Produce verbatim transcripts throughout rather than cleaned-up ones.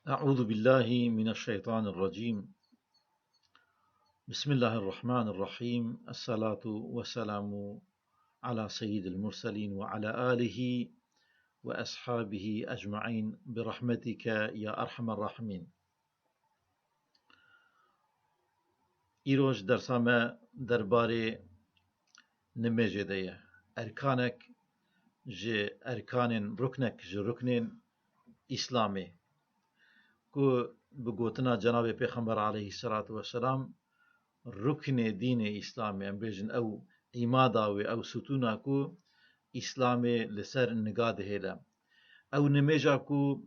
أعوذ بالله من الشيطان الرجيم. بسم الله الرحمن الرحيم. الصلاة والسلام على سيد المرسلين وعلى آله وأصحابه أجمعين برحمتك يا أرحم الراحمين. Îro ji dersa me derbarê nimêjê de ye. Erkanek ji erkanên, ruknek ji ruknên Îslamê, ku bi gotina Cenabê Pêxember aleyhisselatu vesselam ruknê dînê Îslamê, em bêjin ew îmada wê, ew sütûna ku Îslamê li ser niga dihêle. Ew nimêja ku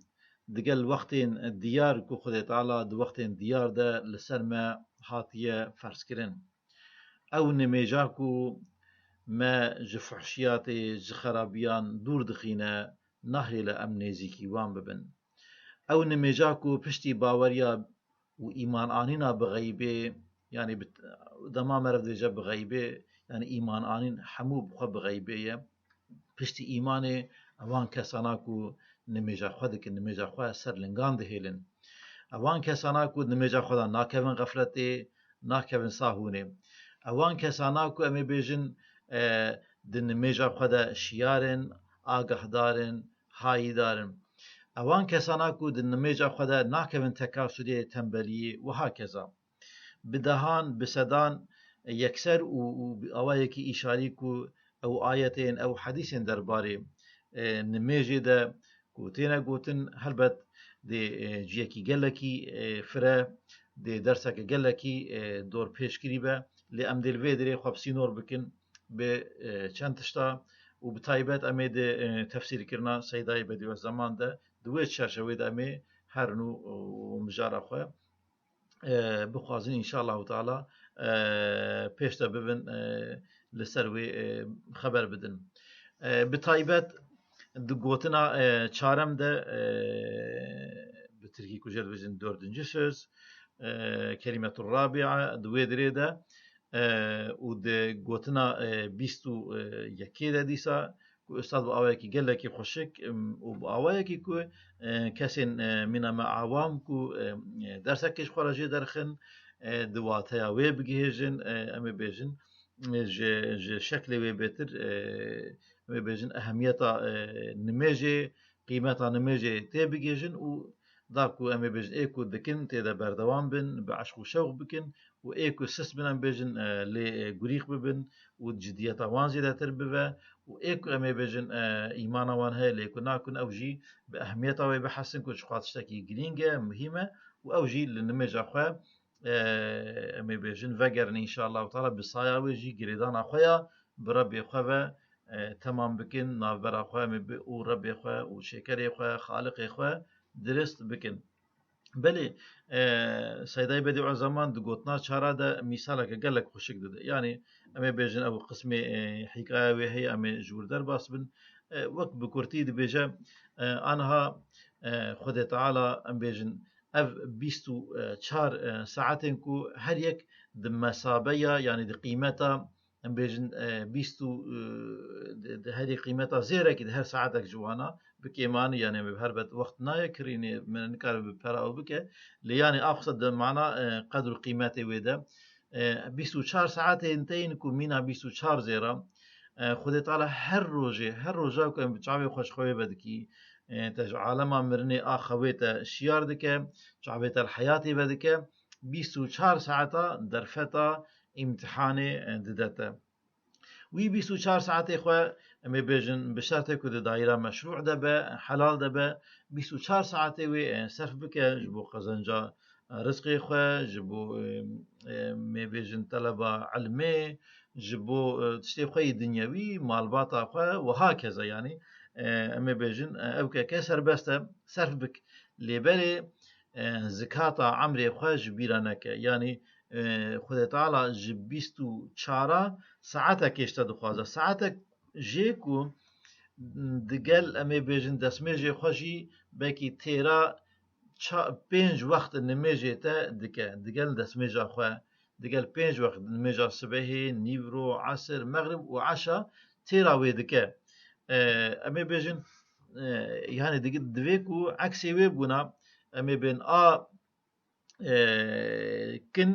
digel wextên diyar ku Xwedê Teala di wextên diyar de li ser me hatiye ferzkirin. Ew nimêja ku me ji fuhşiyatê, ji xerabiyan dûr dixîne, nahêle em nêzîkî wan bibin. Ew nimêja ku piştî baweriya û îman anîna bi xeybê, yanî bi, dema meriv dibêje bi xeybê, yanî îman anîn hemû bi xwe bi xeybê ye. Piştî îmanê ewan kesana ku nimêja xwe dikin, nimêja xwe ser lingan dihêlin. Ewan kesana ku nimêja xwe de nakevin xefletê, nakevin sahûnê. Ewan kesana ku em ê bêjin, e, di nimêja xwe de şiyar in, agahdar in, hayîdar in. Ewan kesana ku di nimêja xwe de nakevin tekasûlê, tembeliyê û hakeza. Bi dehan, bi sedan yekser û, û bi awayekî îşarî ku ew ayetên, ew hedîsên derbarê, e, nimêjê de ku têne gotin, helbet dê, e, ciyekî gelekî, e, fire, dê derseke gelekî, e, dorpêçkirî be. Lê em dê li vê derê xwe bi sînor bikin bi, e, çend tişta û bi taybet em ê di, e, tefsîrkirina Seydayê Bedîuzzeman de di wê çerçeveyê de em ê herin û, û mijara xwe, e, bixwazin, înşallahu teala, e, pêş de bibin, e, li ser wê, e, xeber bidin. E, bi taybet di gotina, e, çarem de, e, bi tirkî ku jê dibêjin dördüncü söz, e, kelimetur rabia, di wê dirê de, e, û di gotina, e, bîst û yekê de dîsa, ku ustad bi awayekî gelekî xweşik, em, û bi awayekî ku, e, kesên, e, mîna me awam ku, e, e, dersekê ji xwe re jê derxin, e, di wateya wê bigihêjin, e, em ê bêjin, e, ji, ji şeklê wê bêtir, e, em ê bêjin ehemiyeta, e, nimêjê, qîmeta nimêjê tê bigihêjin û da ku em ê bêjin ê ku dikin tê de berdewam bin, bi eşq û şewq bikin û ê ku sist bin em bêjin, e, lê, e, gurîx bibin û cidiyeta wan zêdetir bibe û ê ku em ê bêjin, e, îmana wan heye lê ku nakun ew jî bi ehmiyeta wê bihesin ku ji xwe tiştekî girîng e, muhîm e û ew jî li nimêja xwe, e, em ê bêjin vegerin înşallahu teala bi saya wê jî girêdana xwe ya bi Rebbê xwe ve, e, temam bikin, navbera xwe em ê bi, û Rebbê xwe û Çêkerê xwe, Xaliqê xwe dirist bikin. Belê, e, Seydayê Bedîuzzeman di gotina çara de mîsaleke gelek xweşik dide. Yanî em ê bêjin ew qismê, e, hîkaya wê heye, em ê ji wir derbas bin. E, wek bi kurtî dibêje, e, anha, e, Xwedê Teala em bêjin ev bîst û çar, e, saetên ku her yek di mesabeya, yanî di qîmeta em bêjin, e, bîst û, e, di, di herî qîmeta zêrekî di her saetek ji wana bi kêmanî, yanî em ê helbet wext nayê kirînê, min nikare bi pera ew bike. Lê yanî a xisa di mana, e, qedr û qîmetê wê de, e, bîst û çar saetên te yên ku mîna bîst û çar zêra, e, Xwedê Teala her rojê, her roja ku em bi çavê xwe ji xewê vedikî, e, te ji alema mirinê a xewê te şiyar dike, çavê te li heyatê vedike, bîst û çar saeta derfeta îmtihanê, e, dide te. Wî bîst û çar saetê xwe, em ê bêjin, bi şertê ku di daîra meşrû de be, helal de be, bîst û çar saetê wê, e, serf bike ji bo qezenca, e, rizqê xwe, ji bo, e, e, em ê bêjin teleba ilmê, ji bo, e, tiştê xwe yê dinyewî, malbata xwe û hakeza, yanî, e, em ê bêjin, e, ew keke serbest e, serf bik. Lê belê, e, zikata emrê xwe ji bîra neke. Yanî, e, Xwedê Teala ji bîst û çara saetekê ji te dixwaze. Saetek jê ku digel, em ê bêjin, destmêjê xwe jî belkî têra ça-, pênc wext nimêjê te dike. Digel destmêja xwe, digel pênc wext nimêja sibehê, nîvro, esir, mexrib û eşa têra wê dike. E, em ê bêjin, e, yani di, divê ku eksê wê bûna, Em ê bên a, e, kin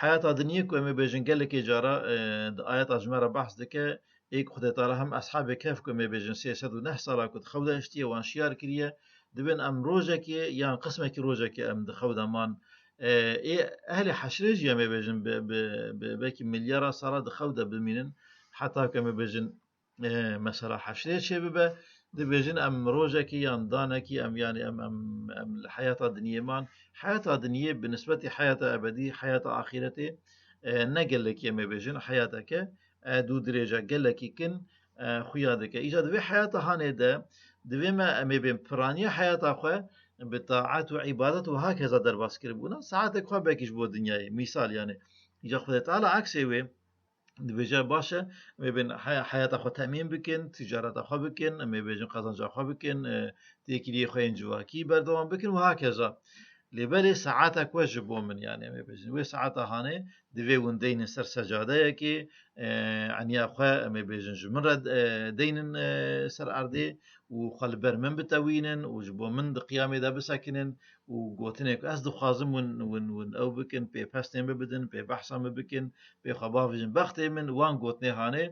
heyata dinyê ku em ê bêjin gelekê cara, e, di ayeta ji me re behs dike, ê ku Xwedê Teala hem Eshabê Kehf ku em ê bêjin sê sed û neh sala ku di xew de hiştiye, wan şiyar kiriye, dibên em rojekê yan qismekî rojekê em di xew de man. E, ê ehlê heşrê jî em ê bêjin bi, bi, bi belkî milyara sala di xew de bimînin, heta ku em ê bêjin e, mesela heşrê çê bibe, dibêjin em rojekî yan danekî em, yanî em, em, em li heyata dinyê man. Heyata dinyê bi nisbetî heyata ebedî, heyata axîretê, e, ne gelekî em ê bêjin, heyateke, e, dû dirêj e, gelekî kin, e, xuya dike. Îca di vê heyata hanê de, divê me em ê bên piraniya heyata xwe bi taet û îbadet û hakeza derbas kiribûna. Saetek xwe belkî ji bo dinyayê. Mîsal yanî. Îca Xwedê Teala eksê wê, dibêje, baş e, em ê bên he-, heyata xwe temîn bikin, ticareta xwe bikin, em ê bêjin qazanca xwe bikin, e, têkiliyê xwe yên civakî berdewam bikin û hakeza. Lê belê saetek we ji bo min, yanî em ê bêjin. Wê saeta hanê divê hûn deynin ser secadeyekê, e, eniya xwe em ê bêjin ji min re, e, deynin, e, ser erdê û xwe li ber min bitewînin û ji bo min di qiyamê de bisekinin û gotinê ku ez dixwazim hûn, hûn, hûn ew bikin, pê pestên min bidin, pê behsa min bikin, pê xwe bavêjin bextê min, wan gotinê hanê,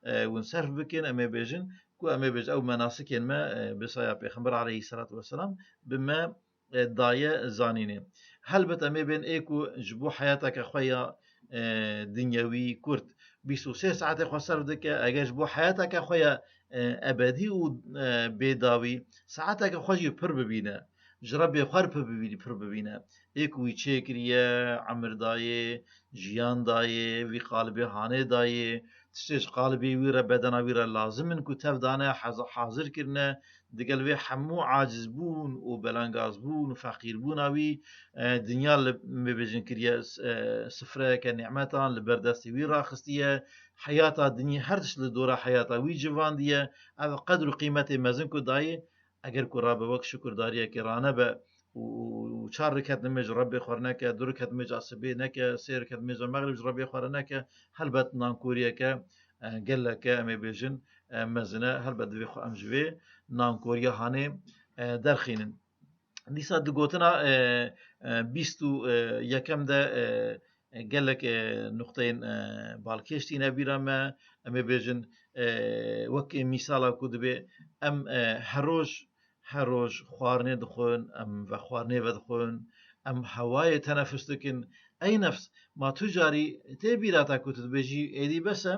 e, hûn serf bikin, em ê bêjin ku em ê bêjin ew menasikên me, e, bi saya Pêxember aleyhisselatu vesselam bi me, e, daye zanînê. Helbet em ê bên ê ku ji bo heyateke xwe ya, e, dinyewî kurt bîst û sê saetê xwe serf dike, eger ji bo heyateke xwe ya, e, ebedî û, e, bêdawî saeteke xwe jî pir bibîne, ji Rebbê xwe re pir bibî-, pir bibîne. Ê ku wî çêkiriye, emir dayê, jiyan dayê, vî qalibê hanê dayê, tiştê ji qalibê wî re, bedena wî re lazim in ku tev dane, heza-, hazir kirine, digel vê hemû acizbûn û belengazbûn û feqîrbûna wî, e, dinya li, em ê bêjin kiriye, e, sifreyeke nîmetan li ber destê wî raxistiye, heyata dinyê her tişt li dora heyata wî civandiye, ev qedr û qîmetê mezin ku dayê, eger ku rabe wek şukurdariyekê ranebe û, û çar reket nimêj Rebbê xwe neke, du reket nimêja sibê neke, sê reket nimêja mexrib ji Rebbê xwe re neke, helbet nankoriyeke, e, geleke, em ê bêjin, e, mezin e. Helbet divê xwe em ji vê nankoriya hanê, e, derxînin. Dîsa di gotina, e, e, bîst û yekem de, e, e, gelek, e, nuqteyên, e, balkêş tîne bîra me. Em ê bêjin, e, wek mîsala ku dibê em, e, her roj, her roj xwarinê dixwin, em vexwarinê vedixwin, em hewayê tenefus dikin. Ey nefs, ma tu carî tê bîra te ku tu dibêjî êdî bes e?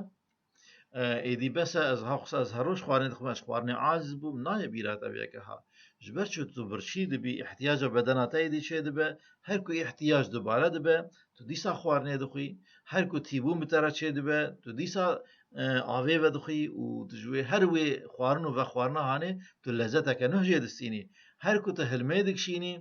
E, êdî bes e, ez ha-, ez her roj xwarinê dixwim, ez xwarinê aciz bûm, nayê bîra te vê yeke ha. Ji ber çi tu birçî dibî, îhtiyaca bedena te êdî çêdibe, her ku îhtiyac dubare dibe, tu dîsa xwarinê dixwî, her ku tîbûn bi te re çêdibe, tu dîsa, e, avê vedixwî û tu ji wê her wê xwarin û vexwarina hanê tu lezeteke nuh jê distînî. Her ku tu hilmê dikişînî,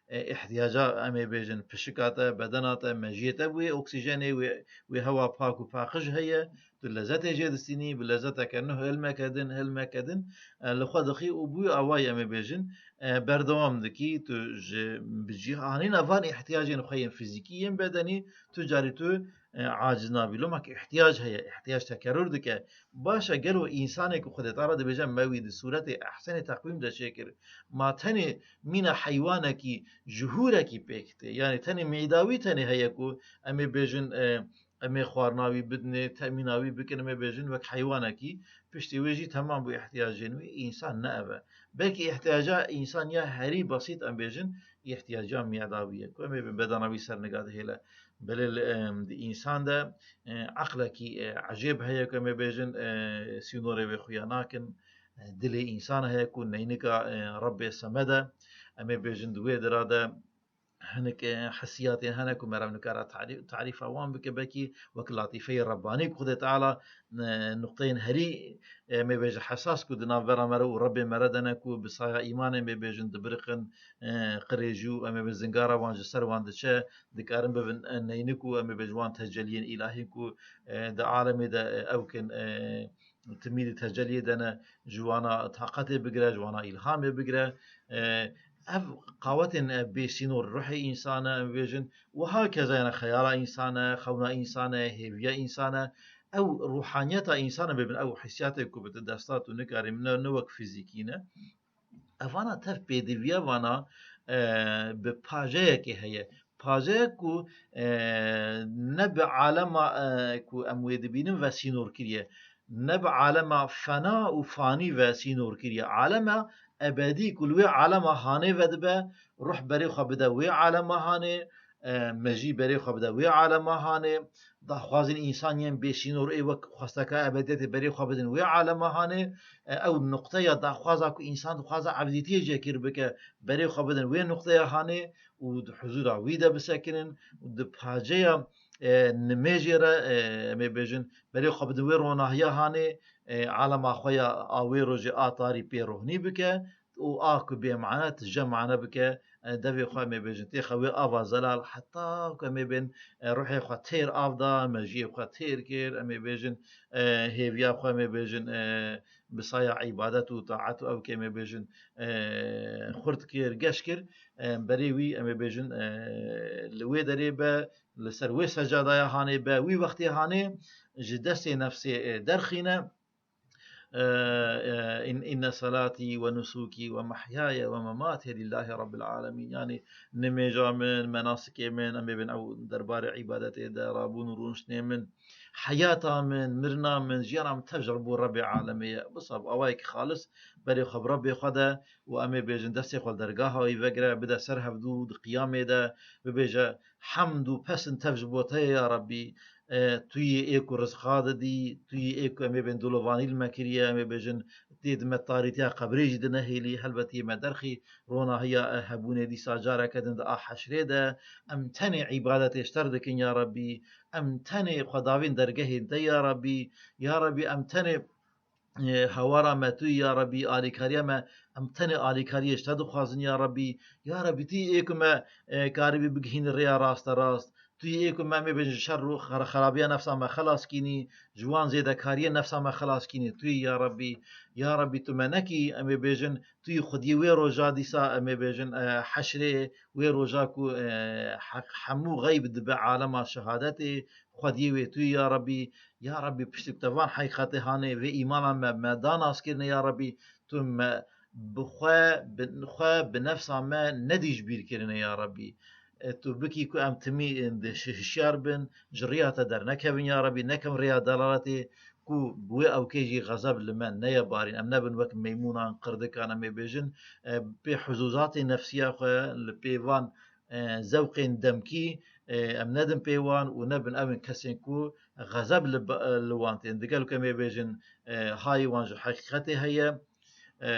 e, îhtiyaca, em ê bêjin, pişika te, bedena te, mejiyê te bi wê oksîjenê, wê, wê hewa pak û paqij heye, tu lezetê jê distînî, bi lezeteke nuh hilmeke din, hilmeke din, e, li xwe dixî û bi wî awayî, em ê bêjin, e, berdewam dikî, tu ji, bi cîhanîna van îhtiyacên xwe yên fîzîkî, yên bedenî, tu carî tu, e, aciz nabî. Loma ku îhtiyac heye, îhtiyac tekerrur dike. Baş e, gelo însanê ku Xwedê Teala dibêje me wî di sûretê ehsenê teqwîm de çêkir, ma tenê mîna heywanekî, ji hûrekî pêk tê? Yanî tenê mîda wî tenê heye ku em ê bêjin, e, em ê xwarina wî bidinê, temîna wî bikin, em ê bêjin wek heywanekî, piştî wê jî temam bû îhtiyacên wî, însan ne ev e. Belkî îhtiyaca însan ya herî besît, em bêjin, îhtiyaca mîdawî ye, ku em ê bi bedena wî ser niga dihêle. Belê li, em, di însan de, e, eqlekî, e, ecêb heye, ku em ê bêjin, e, sînorê wê xuya nakin, e, dilê însan heye ku neynika, e, Rebbê Semed e. Em ê bêjin di wê dira de hinek, e, hesiyatên hene ku meriv nikare tarî-, tarîfa wan bike, belkî wek latîfeyê Rebbanî ku Xwedê Teala, e, nuqteyên herî, e, em ê bêjin hesas ku di navbera me re û Rebbê me re de ne ku bi saya îmanê em ê bêjin dibiriqin, e, qirêj û em ê bêjin zingara wan ji ser wan diçe, dikarin bibin, e, neynik û em ê bêjin wan teceliyên îlahî ku, e, di alemê de, e, ew kin, e, timî di teceliyê de ne, ji wana taqetê bigire, ji wana îlhamê bigire. E, ev qawetên, e, bêsînor ruhê însan e, em bêjin, wiha keza yene xeyala însan e, xewna însan e, hêviya însan e. Ew ruhaniyeta însan e, bibin ew hissiyatê ku bi tu desta tu nikarî, ne, ne wek fîzîkî ne. Evana tev pêdiviya vana, e, bi pajeyekê heye. Pajeyek ku, e, ne bi alema, e, ku em wê dibînin ve sînor kiriye, ne bi alema fena û fanî ve sînor kiriye. Alema ebedî ku li wê alema hanê ve dibe, ruh berê xwe bide wê alema hanê, e, mejî berê xwe bide wê alema hanê, daxwazên însan yên bêsînor ê wek xwesteka ebediyetê berê xwe bidin wê alema hanê, e, ew nuqteya daxwaza ku însan dixwaze evdîtiyê jê kir bike, berê xwe bidin wê nuqteya hanê û di huzûra wî de bisekinin û di paceya, e, nimêjê re, e, em ê bêjin, berê xwe bidin wê ronahiya hanê, e, alema xwe ya a wê rojê a tarî pê rohnî bike û a ku bê mane tije mane bike, e, devê xwe em ê bêjin têxe wê ava zelal heta ku em ê bên, e, ruhê xwe têr av da, mejiyê xwe têr kir, em ê bêjin, e, hêviya xwe em ê bêjin, e, bi saya îbadet û taet û ew ke em ê bêjin, e, xurt kir, geş kir, e, berê wî em ê bêjin, e, li wê derê be, li ser wê secadaya hanê be, wî wextê hanê ji destê nefsê, e, derxîne. E, e, in-, inne salatî ve nusûkî ve mehyaya ve mematî lillahî rabbil alemîn. Yanî nimêja min, menasikê min, em ê bên ew derbarê îbadetê de, rabûn û rûniştinê min, heyata min, mirina min, jiyana min tev ji bo Rebbê alemê ye. Wisa bi awayekî xalis berê xwe bi Rebbê xwe de û em ê bêjin destê xwe li dergaha wî vegire, bide ser hevdû di qiyamê de, bibêje, hemd û pesn tev ji bo te ye ya Rebbî, e, tu yî ê ku rizqa didî, tu yî ê ku em ê bên dilovanî li me kiriye, em ê bêjin tê di me tarîtiya qebrê jî dinehêlî, helbet yê me derxî ronahiya, e, hebûnê dîsa careke din di a heşrê de, em tenê îbadetê ji te re dikin ya Rebbî, em tenê xwedavên dergehên te ya Rebbî, ya Rebbî em tenê, e, hawara me tu yî ya Rebbî, alîkariya me, em tenê alîkariyê ji te dixwazin ya Rebbî, ya Rebbî tu yî ê ku me, e, karibî bigihînî rêya raste rast, tu yî ê ku me, em ê bêjin ji şer û xera-, xerabiya nefsa me xelas kînî, ji wan zêdekariyê nefsa me xelas kînî, tu yî ya Rebbî, ya Rebbî tu me nekî, em ê bêjin, tu yî xwediyê wê roja dîsa, em ê bêjin, e, heşrê, wê roja ku, e, heq-, hemû xeyb dibe alema şehadetê, xwediyê wê tu yî ya Rebbî, ya Rebbî piştî ku te van heqîqetê hanê vê îmana me, me da nas kirine ya Rebbî, tu me bi xwe, bi xwe, bi nefsa me nedî ji bîr kirine ya Rebbî. E, tu bikî ku em timî, e, di şi-, hişyar bin, ji riya te dernekevin ya Rebbî, nekem riya delaletê, ku bi wê ewkê jî xezeb li me neye barîn. Em nebin wek meymûnan, qirdikan, em ê bêjin, e, pê huzûzatê nefsiya xwe li pê van, e, zewqên demkî, e, em nedin pê wan û nebin ew ên kesên ku xezeb li, li wan tên. Digel ku em ê bêjin, e, hayê wan ji heqîqetê heye, e,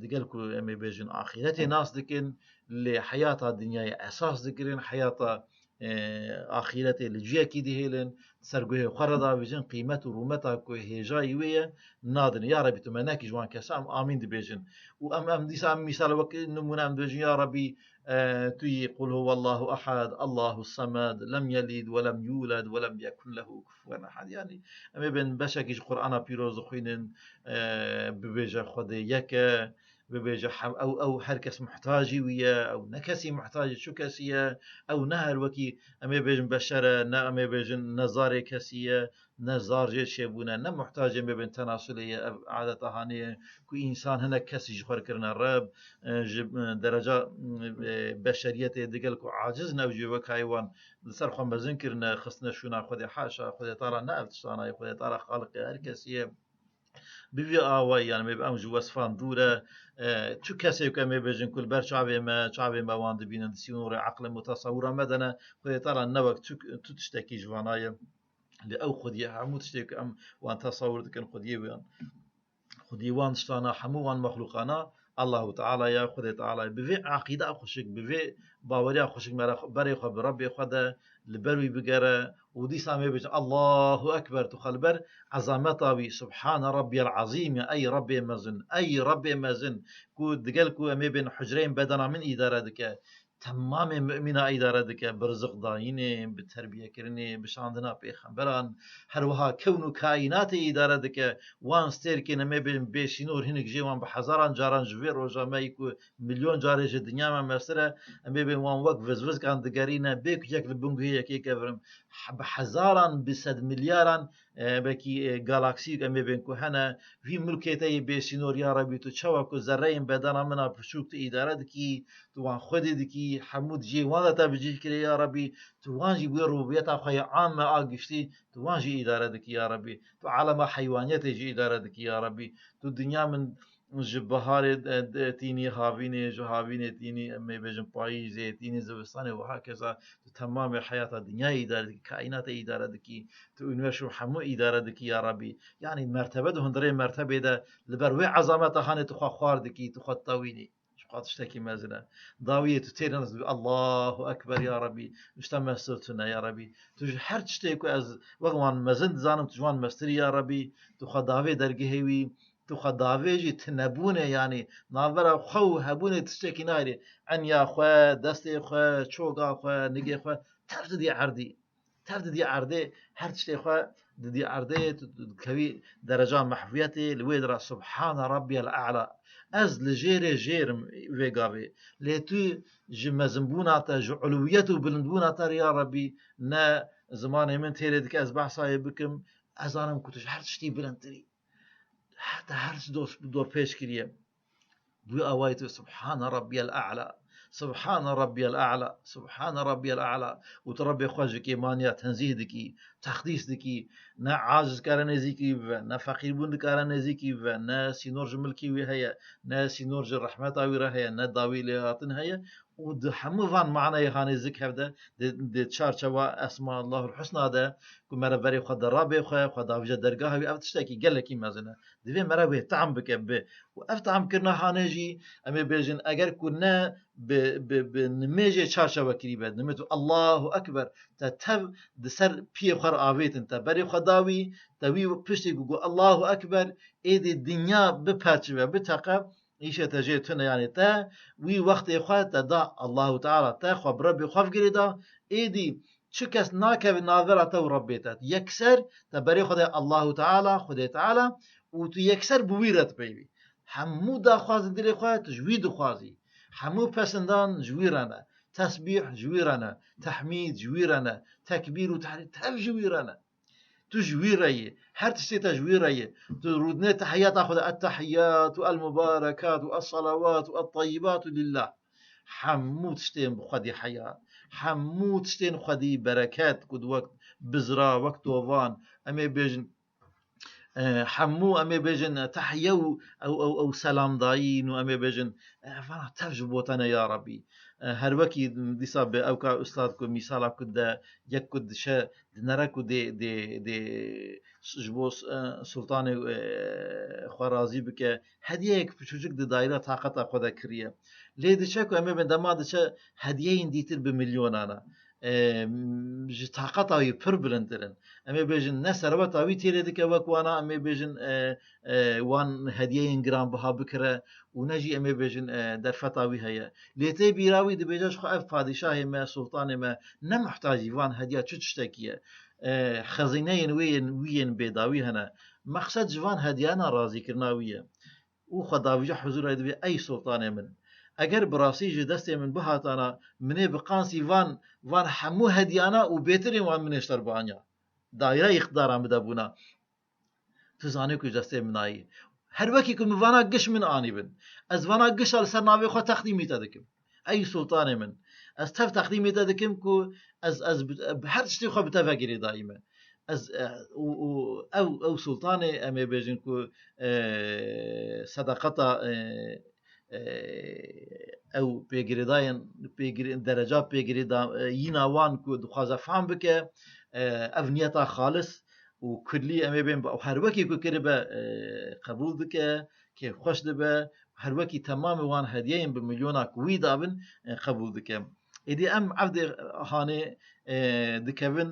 digel ku em ê bêjin axîretê nas dikin, lê heyata dinyayê esas digirin, heyata, e, axîretê li ciyekî dihêlin, ser guhê xwe re davêjin, qîmet û rûmeta ku hêjayî wê ye, nadin. Ya Rebî tu me nekî ji wan kesan, amîn dibêjin. Û em, em dîsa em mîsal wek nimûne em dibêjin, ya Rebî, e, tu yî Qul huwallahu ehad, Allahu semed, lem yelid ve lem yuled ve lem yekun lehu kufuwen ehad. Yanî em ê bên beşekî ji Qur'ana pîroz dixwînin, e, bibêje Xwedê yek e, bibêje hem ew, ew her kes muhtacî wî ye, ew ne kesî muhtacî çu kesî ye, ew ne her wekî em ê bêjin beşer e, ne em ê bêjin ne zarê kesî ye, ne zar jê çêbûne, ne muhtacê me bên tenasulê ye, ev adeta hanê ye ku însan hinek kesî ji xwe kirine reb, e, ji, e, dereca, e, beşeriyetê digel ku aciz ne ew jî wek haywan li ser xwe mezin kirine, xistine şûna Xwedê, haşa, Xwedê Teala ne ev tiştana ye, Xwedê Teala Xaliqê her kesî ye. Bi vî awayî, yanî me bi em ji wesfan dûr e, e, çu kesê ku em ê bêjin ku li ber çavê me, çavê me wan dibînin, di sînorê eqlê me, tesewura me de ne, Xwedê Teala ne wek çu, tu tiştekî ji vana ye. Lê ew xwediyê hemû tiştê ku em wan tesewir dikin, xwediyê wan, xwediyê wan tiştana, hemû wan mexlûqana Allahu Teala ya, Xwedê Teala ya. Bi vê eqîda xweşik, bi vê baweriya xweşik me re xwe, berê xwe bi Rebbê xwe de, li ber wî bigere û dîsa em ê bêjin, Allahu Ekber, tu xwe li ber ezameta wî, Subhane Rabbiyel Azîm ya, ey Rebbê mezin, ey Rebbê mezin, ku digel ku em ê bên hucreyên bedena min îdare dike, temamê mumîna îdare dike, bi riziqdayînê, bi terbiyekirinê, bi şandina pêxemberan, her wiha kewn û kaînatê îdare dike. Wan stêrkên em ê bên bêsînor hinek jê wan bi hezaran caran ji vê roja me yî ku milyon carê ji dinya me mestir e, em ê bên wan wek vizvizkan digerîne, bê ku yek li bin guhê yekê kevirin. He-, bi hezaran, bi sed milyaran e, belkî, e, galaksiyek em ê bên ku hene, vî milkê te yê bêsînor ya Rebî, tu çawa ku zerreyên bedena min a piçûk tu îdare dikî, tu wan xwedî dikî, hemû di cihê wan de te bi cih kirê ya Rebî, tu wan jî bi wê rububiyeta xwe ya ame a giştî, tu wan jî îdare dikî ya Rebî, tu alema heywaniyetê jî îdare dikî ya Rebî, tu dinya min ji biharê, e, de, tînî havînê, ji havînê tînî, em ê bêjin payîzê, tînî zivistanê û hakeza tu temamê heyata dinyayê îdare dikî, kaînatê îdare dikî, tu unîversû hemû îdare dikî ya Rebî. Yanî mertebe di hundirê mertebê de li ber wê ezameta hanê tu xwe xwar dikî, tu xwe ditewînî. Ji xwe tiştekî mezin e. Dawiyê tu têrê nas dibî, Allahu Ekber ya Rebî, işte mestir tune ya Rebî. Tu ji her tiştê ku ez wek wan mezin dizanim, tu ji wan mestirî ya Rebî, tu xwe davê dergehê wî, tu xwe davê jî tinebûnê, yanî navbera xwe û hebûnê tiştekî nayêrî. Enya xwe, destê xwe, çoga xwe, nigê xwe, tev didî erdî. Tev didî erdê, her tiştê xwe didî erdê, tu, tu dikevî dereca mehviyetê, li wê dira Subhane Rabbiyel A'la. Ez li jêrê jêr im vê gavê. Lê tu ji mezinbûna te, ji ulwiyet û bilindbûna te re ya Rebî, ne zimanê min têrê dike ez behsa wê bikim, ez zanim ku tu ji her tiştî bilindtir î. Heta her tişt dor, dorpêç kiriye. Bi wî awayî tu Subhane Rabbiyel A'la, Subhane Rabbiyel A'la, Subhane Rabbiyel A'la û tu Rebbê xwe ji kêmaniya tenzîh dikî, texdîs dikî, ne aciz dikare nêzîkî bibe, ne feqîrbûn dikare nêzîkî bibe, ne sînor ji milkê wî heye, ne sînor ji rehmeta wî re heye, ne dawî lêhatin heye û di hemû van maneyê hanê zik hevde, di, di çarçewa Esma Allahul Husna de, ku mere verê xwe de rabê xwe, xwe davîje dergaha wî, ev tiştekî gelekî mezin e. Divê mere wê tam bike bi. Û ev tamkirina hanê jî, em ê bêjin, eger ku ne bi, bi, bi nimêjê çarçewekirî be, nimê tu Allahu Ekber, te tev di ser piyê xwe re avêtin, te berê xwe dawî, te wî piştî ku got Allahu Ekber, êdî dinya biperçive, biteqe, îşê te jê tune, yanî te wî wextê xwe te da Allahu Teala, te xwe bi Rebbê xwe ve girêda, êdî çi kes nakeve navbera te û Rebbê te. Yekser te berê xwe de Allahu Teala, Xwedê Teala û tu yekser bi wî re dipeyivî. Hemû daxwazên dilê xwe tu ji wî dixwazî. Hemû pesindan ji wî re ne. Tesbîh ji wî re ne. Tehmîd ji wî re ne. Tekbîr û tehlîl tev ji wî re ne. Tu ji wî re yî. Her tiştê te ji wî re yî. Tu rûdinê tehiyata xwe de, Ettehiyyatu el-mubarekatu es-salawatu et-tayyibatu lillah. Hemû tiştên bi xwedî heya. Hemû tiştên xwedî bereket, ku di wek bizra, wek tovan, em ê bêjin, e, hemû em ê bêjin, e, tehiye û ew, ew, ew selamdayîn û em ê bêjin, e, vana tev ji bo te ne ya Rebî. E, her wekî dîsa bi ew ka ustad ku mîsala ku de yek ku dişe dinere ku dê, dê, dê ji bo, e, sultanê, e, xwe razî bike, hediyeyek piçûçik di daîra taqeta xwe de kiriye. Lê diçe ku em ê bên dema diçe hediyeyên dîtir bi milyonan e. E, ji taqeta wî pir bilindtir in. Em ê bêjin ne serweta wî têrê dike wek wana, em ê bêjin, e, e, wan hediyeyên giranbiha bikire û ne jî em ê bêjin, e, derfeta wî heye. Lê tê bîra wî dibêje ji xwe ev padîşahê me, sultanê me ne muhtacî van hediya çi tiştekî ye. E, xezîneyên wê yên, wî yên bêdawî hene. Meqsed ji van hediyana razîkirina wî ye. Û xwe davîje huzûra wî dibê, ey sultanê min, eger bi rastî ji destê min bihatana, min ê bi qansî van, van hemû hediyana û bêtirên wan min ê ji te re bianya. Daîra îqtidara min de bûna. Tu zanî ku ji destê min nayî. Her wekî ku min vana giş min anîbin. Ez vana gişa li ser navê xwe teqdîmî te dikim. Ey sultanê min, ez tev teqdîmê te dikim ku ez, ez bi, bi her tiştê xwe bi te ve girêdayî me. Ez, e, û, û ew, ew sultanê em ê bêjin ku, e, sedaqeta, e, e, ew pêgirêdayên, pêgirê-, dereca pêgirêda-, e, yîna wan ku dixwaze fam bike, e, ev niyeta xalis û kullî em ê bên bi, her wekî ku kiribe, e, qebûl dike, kêfxweş dibe, her wekî temamê wan hediyeyên bi milyona ku wî dabin, e, qebûl dike. Êdî em evdê hanê, e, dikevin,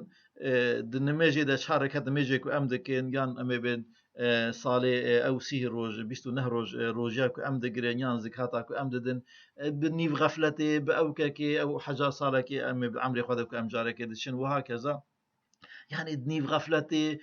e, di nimêjê de çar reket nimêjê ku em dikin, yan em ê bên, e, salê, e, ew sîh roj, bîst û neh roj, e, rojiya ku em digirin, yan zikata ku em didin, e, bi nîv xefletê, bi ewkekê, ew heca salekê em ê bi emrê xwe de ku em carekê diçin, wiha keza. Yanî di nîv xefletê,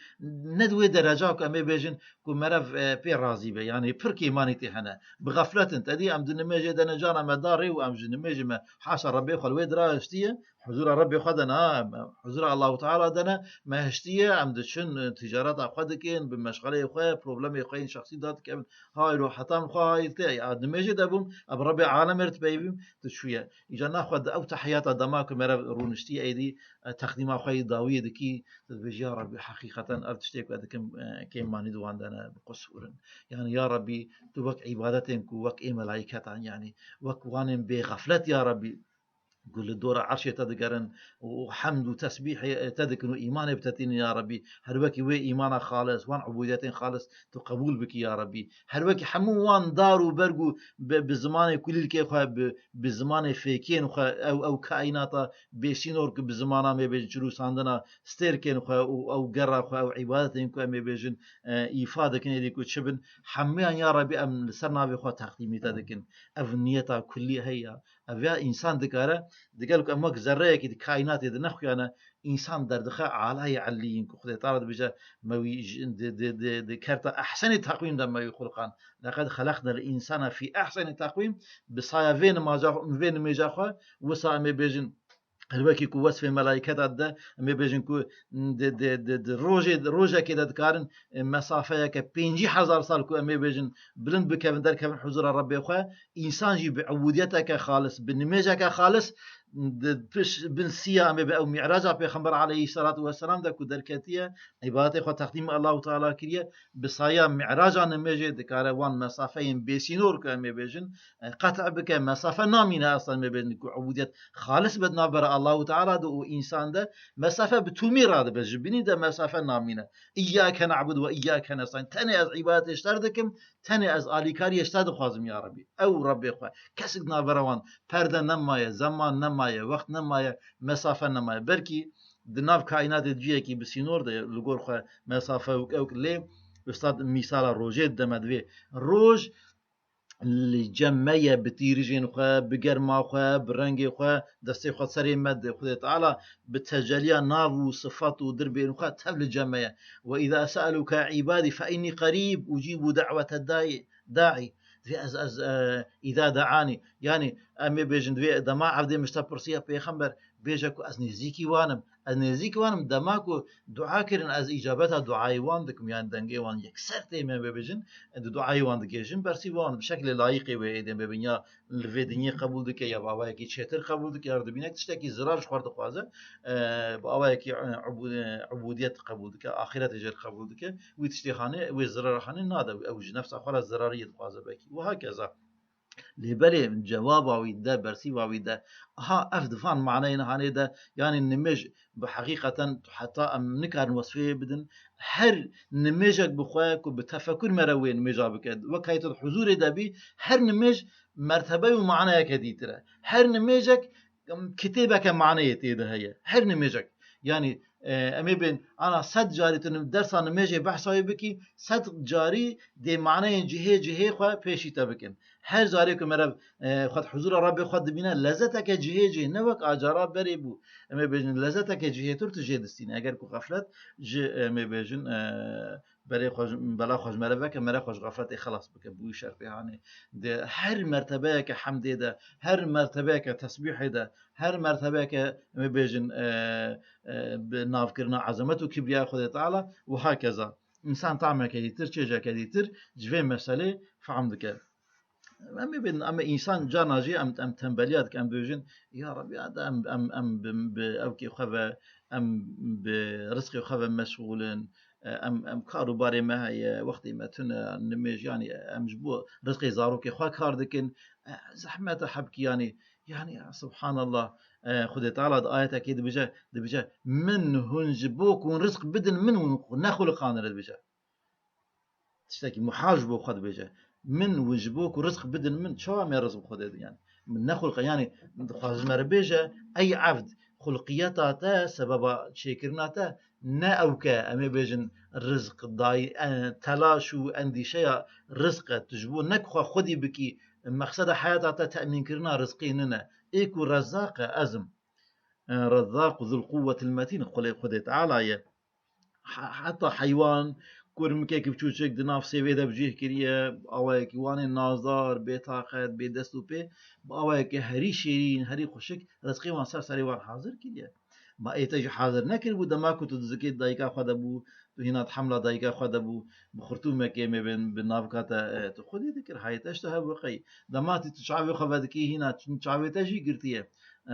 ne di wê dereca ku em ê bêjin ku merev, e, pê razî be. Yanî pir kêmanî tê hene. Bi xeflet in. Te dî em di nimêjê de ne cana me da rê û em ji nimêjê me haşa Rebbê xwe li wê dirahiştiye. Huzura Rebbê xwe de ne, em huzura Allahu Teala de ne, me hiştiye, em diçin, e, ticareta xwe dikin, bi meşxeleyê xwe, problemê xwe yên şexsî de dikevin, hay rohetan xwe, hay te, ya nimêjê de bûm, em Rebbê alemê re dipeyivîm, tu çûye. Îca naxwe di ew tehiyata dema ku mere rûniştî êdî, e, texdîma xwe yê dawiyê dikî, tu dibêjî, ya Rebbî, heqîqeten ev tiştê ku ez dikim, e, kêm manî di wan de ne, bi qusûr in. Yani, ya Rebbî, tu wek îbadetên ku wek ê melayiketan, yani, wek wanên bêxeflet, ya Rebbî, ku li dora erşê te digerin û hemd û tesbîhê te dikin û îmanê bi te tînin, ya Rebbî, her wekî wê îmana xalis, wan ubûdiyetên xalis tu qebûl bikî, ya Rebbî. Her wekî hemû wan dar û berg û bi, bi zimanê kulîlkê xwe, bi, bi zimanê fêkiyên xwe, ew, ew kaînata bêsînor ku bi zimana me bêjin çirûsandina stêrkên xwe û ew gera xwe, ew îbadetên ku em ê bêjin, e, îfa dikin, êdî ku çi bin, hemûyan ya Rebbî em li ser navê xwe teqdîmî te dikin. Ev niyeta kulî heye. Ev ya însan dikare, digel ku em wek zerreyekî di kaînatê de nexuyane, însan derdixe alayê elliyîn ku Xwedê Teala dibêje, me wî ji, di, di, di, di kerta ehsenê teqwîm de me wî xulqan. Leqed xelaqnel însane fî ehsenî teqwîm, bi saya vê nimaja, vê nimêja xwe, wisa em ê bêjin, her wekî ku wesfê melaîketa dide, em ê bêjin ku di, di, di, di rojê, rojekê de dikarin, e, mesafeyeke pêncî hezar sal ku em ê bêjin bilind bikevin, derkevin huzura Rebbê xwe, însan jî bi ubûdiyeteke xalis, bi nimêjeke xalis, di piş, bin siya em ê bi ew Mi'raca Pêxember aleyhisselatu vesselam de ku derketiye, îbadetê xwe teqdîmê Allahu Teala kiriye, bi saya Mi'raca nimêjê dikare wan mesafeyên bêsînor ku em ê bêjin, e, qet' bike, mesafe namîne, eslan em ê bêjin ku ubûdiyet xalis be di navbera Allahu Teala de û însan de, mesafe bi tûmî radibe, ji binî de mesafe namîne. Îyyâke ne'budu ve îyyâke nestaîn. Tenê ez îbadetê ji te re dikim, tenê ez alîkariyê ji te dixwazim, ya Rebbî. Ew Rebbê xwe. Kesik di navbera wan perde nemaye, zeman nemaye, wext nemaye, mesafe nemaye. Belkî di nav kaînatê cihekî bi sînor de ye, li gor xwe mesafe wek ewk lê, Ustad mîsala rojê dide me, divê roj li cem me ye, bi tîrijên xwe, bi germa xwe, bi rengê xwe, destê xwe serê me de, Xwedê Teala bi teceliya nav û sifat û dirbên xwe tev li cem me ye. Ve îza se'elûke îbadî fe înnî qerîb ucîbû da'wete dayî, daî. Divê ez, ez, e, îza de'anî. Yanî, em ê bêjin, divê dema evdê min ji te pirsiya, pêxember, bêje ku ez nêzîkî wan im. Ez nêzîkî wan im, dema ku dua kirin, ez îcabeta duayê wan dikim, yani dengê wan yekser tê, me bibêjin, di duayê wan digihêjim, bersîva wan bi şeklê layîqê wê êdê bibin, ya li vê dinyê qebûl dike, ya bi awayekî çêtir qebûl dike, ya dibîne tiştekî zirar ji xwe re dixwaze, e, bi awayekî, e, ubû-, e, ubûdiyet qebûl dike, axîretê jê re qebûl dike, wî tiştê hanê, wê zirar hanê nade, ew ji nefsa xwe re zirariyê dixwaze belkî. Wiha keza. Lê belê cewaba wî de, bersîva wî de, aha, ev di van maneyên hanê de, yanî nimêj bi heqîqeten heta em nikarin wesfê bidin, her nimêjek bi xwe ku bi tefekur mere wê nimêja bike. Wek heyî tu di huzûrê de bî, her nimêj mertebe û maneyeke dîtir e. Her nimêjek, em, kitêbeke maneyê tê de heye. Her nimêjek. Yanî, e, em ê bên, ana sed carî tu nim-, dersa nimêjê behsa wê bikî, sed carî dê maneyên cihê cihê xwe pêşî te bikin. Her carê ku mere, e, xwe di huzûra Rebbê xwe dibîne, lezeteke cihê cihê, ne wek a cara berê bû. Em ê bêjin, lezeteke cihêtir tu jê distîne. Eger ku xeflet ji, em ê bêjin, e, berê xwe ji, bela xwe ji mere veke, mere xwe ji xefletê xelas bike, bi wî şertê hanê. Di her mertebeyeke hemdê de, her mertebeyeke tesbîhê de, her mertebeyeke, em ê bêjin, e, e, bi navkirina ezemet û kibriya Xwedê Teala û hakeza. Însan tameke dîtir, çêjeke dîtir ji vê meselê fehm dike. Em ê bêjin, em ê însan carna jî em, em tembeliya dike, em dibêjin, ya Rebî, ya da em, em, em bi, bi ewkê xwe ve, em bi rizqê xwe ve meşxûl in, e, em, em kar û barê me heye, wextê me tune, nimêj, yanî em ji bo rizqê zarokê xwe kar dikin, e, zehmet e hebkî, yanî, yanî, subhanallah, e, Xwedê Teala di ayetekê dibêje, dibêje, min hûn ji bo ku hûn rizq bidin min, hûn nexuliqanire dibêje. Tiştekî muhal ji bo xwe dibêje. Min û ji bo ku rizq bidin min, çawa me rizq bi xwe de diyan? Min nexulqe, yanî dixwaze ji me re bêje, ey evd, xulqiyeta te, sebeba çêkirina te, ne ew ke em ê bêjin rizq dayî, e, telaş û endîşeya rizq e. Tu ji bo ne ku xwe xwedî bikî, mexseda heyata te temînkirina rizqî nine. Ê ku Rezzaq e, ez im. E, Rezzaq Zul Quwwetil Metîn, Xwedê, Xwedê Teala ye. He-, heta heywan Kurmikek biçûçik di nav sêvê de bi cih kiriye, bi awayekî wanê nazdar, bêtaqet, bêdest û pê, bi awayekî herî şêrîn, herî xweşik, rizqê wan ser serê wan hazir kiriye. Ma ê te jî hazir nekiribû, dema ku tu di zikê dayika xwe de bû, tu hîna di hemla dayika xwe de bû, bi xurtûmekê mê bên bi navika te, e, tu xwedî dikir, hayê te ji te hebû qey. Dema tî tu çavê xwe vedikî hîna, çavê te jî girtiye.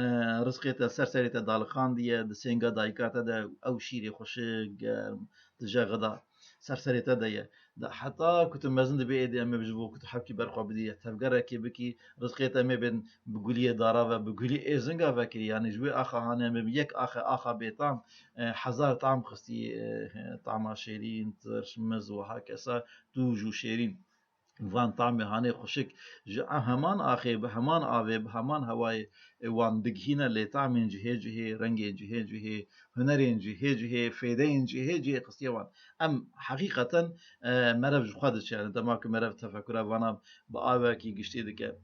E, rizqê te ser serê te daliqandiye, di sênga dayika te de ew şîrê xweşik, germ, tije xida ser serê te de ye. Da heta ku tu mezin dibî êdî em ê ji bo ku tu hevkî ber xwe bidî, tevgerekê bikî, rizqê te mê bên bi guliyê dara ve, bi gulî êzinga vekirî. Yanî ji wê axa hanê em ê yek axe, axa bêtam, e, hezar tam xistî, e, tama şêrîn, tirş, miz, wiha kesa, tûj û şêrîn. Van tamê hanê xweşik ji heman axê, bi heman avê, bi heman hewayê, e, wan digihîne, lê tamên cihê cihê, rengên cihê cihê, hunerên cihê cihê, fêdeyên cihê cihê xistiye wan. Em heqîqeten, e, merev ji xwe diçe, yani dema ku merev tefekura vana bi avekî giştî dike.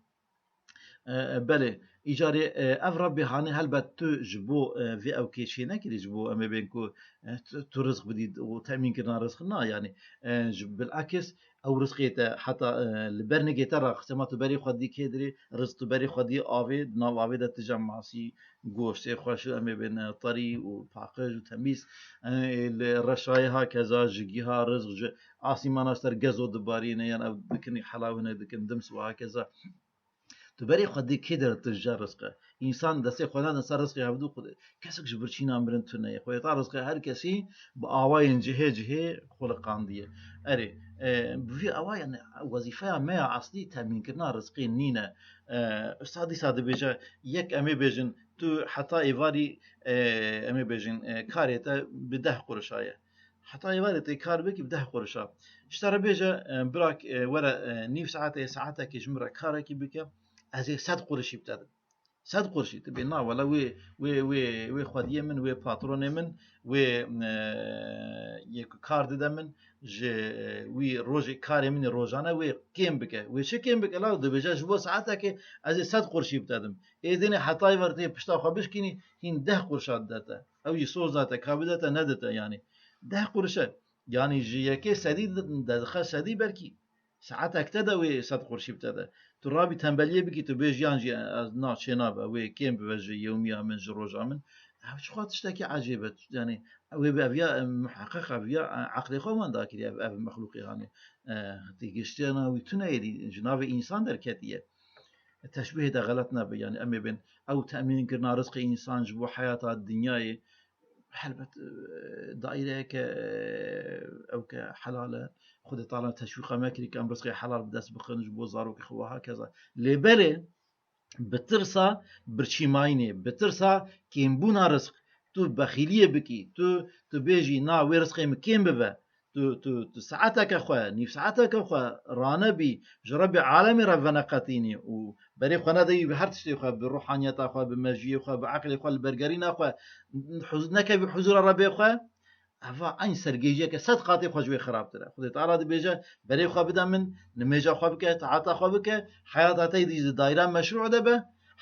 E, e, belê, îcarê, e, ev Rebbê hanê helbet tu ji bo, e, vê ew kêşê nekirî, ji bo em ê bên ku, e, tu, tu rizq bidî û temînkirina rizq na, yani, e, ji bilakis ew rizqê te heta, e, li ber nigê te raxiste, ma tu berê xwe dî kê dirê, rizq tu berê xwe dî avê, di nav avê de tije masî, goştê xweş û em ê bên, e, terî û paqij û temîz, e, li reşayê ha keza, ji giha rizq, ji asîmana ser gezo dibarîne, yan ev dikin, helaw hinek dikin, dims û ha keza. Tu berê xwe dî kê der tu ji rizqe. Însan destê xwe nade ser rizqê hevdû xwe dê. Kesek ji birçîna mirin tune ye. Xwedê ta rizqê her kesî bi awayên cihê cihê xuliqandiye. Erê, e, bi vî awa yani wezîfeya me ya eslî temînkirina rizqê nîne. E, usta dîsa dibêje, yek em ê bêjin, tu heta êvarî, e, em ê bêjin, e, karê te bi deh qurişa ye. Heta êvarê tê kar bikî bi deh qurişa. Ji te re bêje, e, birak, e, were, e, nîv saetê, saetekê ji min re karekî bike, ez ê sed qurişî bi te dim. Sed qurişî, tu bê na wele wê, wê, wê, wê xwediyê min, wê patronê min, wê, e, yê ku kar dide min, ji, e, wî rojê karê min ê rojane wê kêm bike. Wê çi kêm bike law? Dibêje ji bo saetekê ez ê sed qurişî bi te dim. Ê dinê heta êvar tê pişta xwe bişkînî, hîn deh qurişa dide te. Ew jî soz date, ka bidete, nedite, yanî deh qurişe. Yanî ji yekê sedî de dixe sedî belkî. Saetek te de wê sed qurişî bi te de. Tu rabî tembeliyê bikî, tu bêj yan jî ez na çê nabe, wê kêm bibe ji yewmiya min, ji roja min. Ev çiqa tiştekî ecêb e. Yanî wê bi eviya, e, muheqeq eviya, e, eqlê xwe wenda kiriye ev, ev mexlûqê hanê. E, têgiştiyana wî tune yê dî, ji navê însan derketiye. Teşbîhê de xelet nebe. Yanî em ê bên ew temînkirina rizqê însan ji bo heyata dinyayê, helbet, e, daîreyeke, e, ew ke helal e. Xwedê Teala teşwîqa me kirî ke em rizqê helal bi dest bixin ji bo zarokê xwe, wiha keza. Lê belê bi tirsa birçîmayînê, bi tirsa kêmbûna rizq, tu bexîliyê bikî, tu, tu bêjî, na, wê rizqê min kêm bibe, tu, tu, tu saeteke xwe, nîv saeteke xwe ranebî, ji Rebbê alemê re veneqetînî û berê xwe nedewî bi her tiştê xwe, bi ruhaniyeta xwe, bi mejiyê xwe, bi eqlê xwe, li bergerîna xwe, huz-, nekevî huzura Rebbê xwe, eva eyn sergêjiyeke sed qatê xwe ji wê xirabtir e. Xwedê Teala dibêje, berê xwe bide min, nimêja xwe bike, taeta xwe bike, heyata te yê dî di daîra meşrû de be,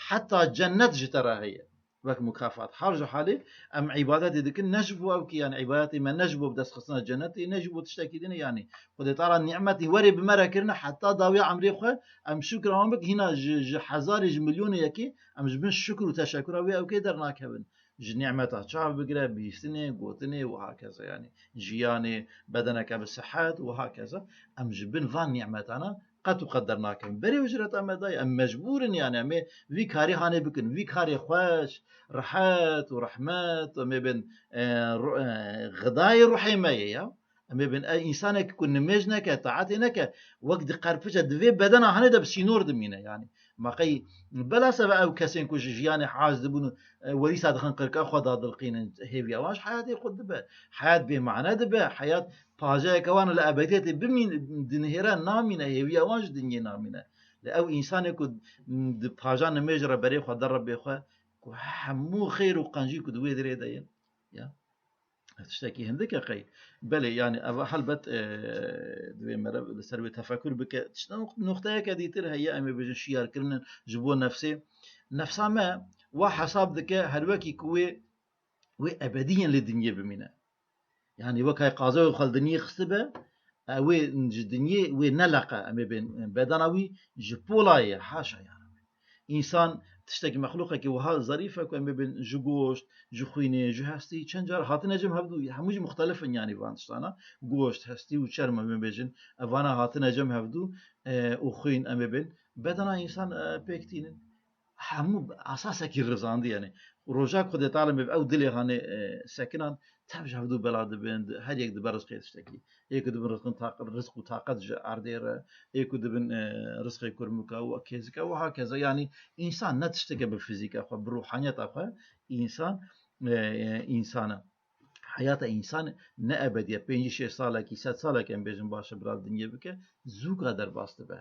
heta cennet ji te re heye. Wek mukafat. Hal ji halê em îbadetê dikin, ne ji bo ew ki, yani îbadetê me ne ji bo bi dest xistina cennetê, ne ji bo tiştekî din e, yani Xwedê Teala nîmetî werê bi me re kirine, heta dawiya emrê xwe em şukra wan bikin, hîna ji, ji hezarê, ji milyonê yekê em ji bin şukr û teşekura wê ew kê dernakevin. Ji nîmeta çav bigire, bihîstinê, gotinê û hakeza, yani jiyanê, bedeneke bi sihet û hakeza. Em ji bin van nîmetana qet û qet dernakevin. Berê ûcreta me daye, em mecbûr in, yani em ê vî karî hanê bikin. Vî karê xweş, rehet û rehmet, em ê bin, e, ru-, e, xidayê ruhê me ye ya. Em ê bin, e, însanek ku nimêj neke, taetê neke, wek diqerpice, di vê bedena hanê de bi sînor dimîne, yani. Ma qey bela seve ew kesên ku ji jiyanê hez dibûn û, e, werîsa dixin qirka xwe dadilqînin, hêviya wan ji heyatê xwe dibe. Heyat bêmane dibe, heyat pajeyeke wan li ebediyetê bimîn-, dinihêre namîne, hêviya wan ji dinyê namîne. Lê ew însanê ku di paja nimêj re berê xwe de Rebbê xwe, ku hemû xêr û qencî ku di wê dirê de ye, ya. Tiştekî hindik e qey. Belê, yani ev helbet, e, divê mere li ser wê tefekur bike. Tişt-, noq-, noqteyeke dîtir heye, em ê bêjin şiyarkirinin ji bo nefsê. Nefsa me wa hesab dike her wekî ku wê, wê ebediyên li dinyê bimîne. Yani wek hay qazewê xwe li dinyê xistibe, Wê ji dinyê wê neleqe, em ê bên bedena wî ji pola ye, haşa ya Rabbi. Însan tiştekî, mexlûqekî wiha zerîf e ku em ê bên ji goşt, ji xwînê, ji hestî, çend car hatine cem hevdû, hemû jî muxtelif in, yanî van tiştana, goşt, hestî û çerm em ê bêjin, evana hatine cem hevdû, e, û xwîn em ê bên. Bedena însan, e, pêk tînin. Hemû esasekî rizandî, yanî roja ku Xwedê Teala me ew dilê hanê, e, sekinan, tev ji hevdû bela dibin, di-, her yek dibe rizqê tiştekî. Ê ku dibin rizqin taq-, rizq û taqet ji erdê re, ê ku dibin, e, rizqê kurmika û kêzika û hakeza. Yanî însan ne tişteke bi fizîka xwe, bi ruhaniyeta xwe, însan, e, e, însan e. Heyata însan ne ebedî ye. Pêncî şêst salekî, sed salekî em bêjin baş e bila dinyê bike, zûka derbas dibe.